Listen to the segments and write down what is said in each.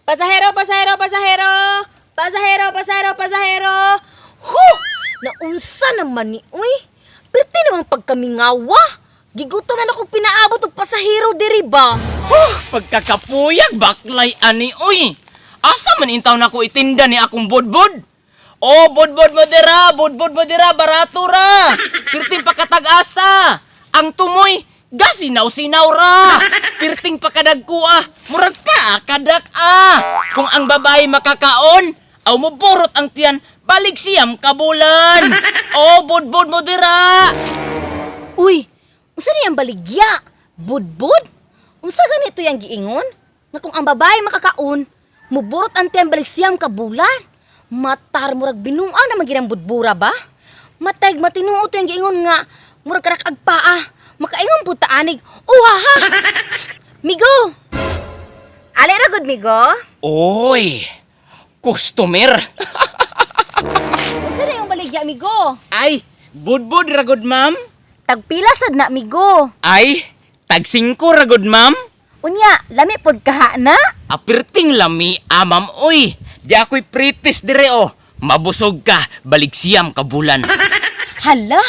Pasahero, pasahero, pasahero! Pasahero, pasahero, pasahero! Huh! Naunsa naman ni uy! Perti naman pagkamingawa! Gigutom na akong pinaabot og pasahero diri ba? Huh, pagkakapuyag baklay ani uy. Asa man intaw nako itinda ni akong budbud? Oh, budbud mo dira, budbud mo dira, barato ra. Pirting pakatag-asa. Ang tumoy, gasinaw-sinaw ra. Pirting pakadagko ah, murag pa kadak ah. Kung ang babae makakaon, aw mo borot ang tiyan, balik siyam kabulan. Oh, budbud mo dira. Uy, unsa ni ang baligya? Budbud? Unsa ganito yang giingon? Nga kung ang babae makakaon, muburot ang tiyan balik siyam ka bulan. Matar murag binuang naman ginang budbura ba? Matayg matinuo to yung giingon nga murag karak ag paa. Makaingon pud ta anig. Uhaha! Psst, Migo! Ali ra gud migo? Oy, customer. Unsa na yung baligya migo? Ay, budbud ragod ma'am. Tagpila sad na migo. Ay, tag singko ragod ma'am. Unya, lami pod kaha na. Apirting lami amam oy. Di ako'y pritis dire oh. Mabusog ka, balik siyam ka bulan. Hala,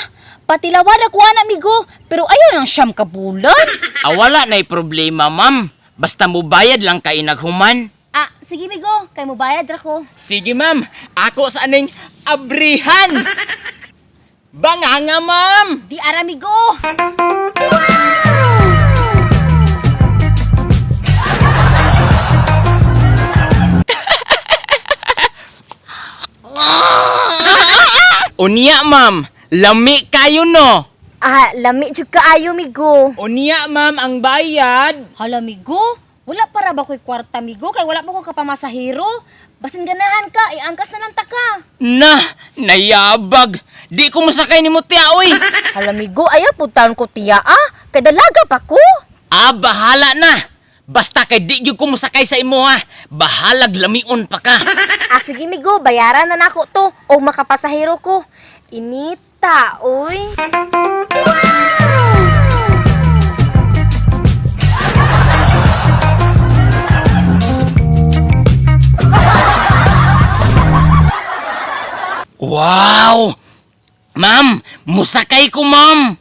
patilawan ako ana migo, pero ayaw nang siyam ka bulan. Awala na'y problema ma'am. Basta mo bayad lang kay naghuman. Ah, sige migo, kay mo bayad ra ko. Sige ma'am, ako sa aning abrihan. Banganga ma'am. Di ara migo. Unya ma'am, lami kayo no. Ah, lami jud kaayo migo. Unya ma'am ang bayad. Hala migo, wala para ba ko'y kwarta migo kay wala pa ko kapamasahero. Basin ganahan ka, iangkas na lang ta ka. Na, nayabag. Di ko masakay ni mo tiya, oy. Hala migo, ayaw po taon ko tiya ah, kay dalaga pa ko. Ah, bahala na. Basta kay di gyud ko mosakay sa imo ha. Bahalag lamion pa ka. Ah, sige migo, bayaran na nako to o makapasahero ko. Inita, oy. Wow! Ma'am, musakay ko, ma'am.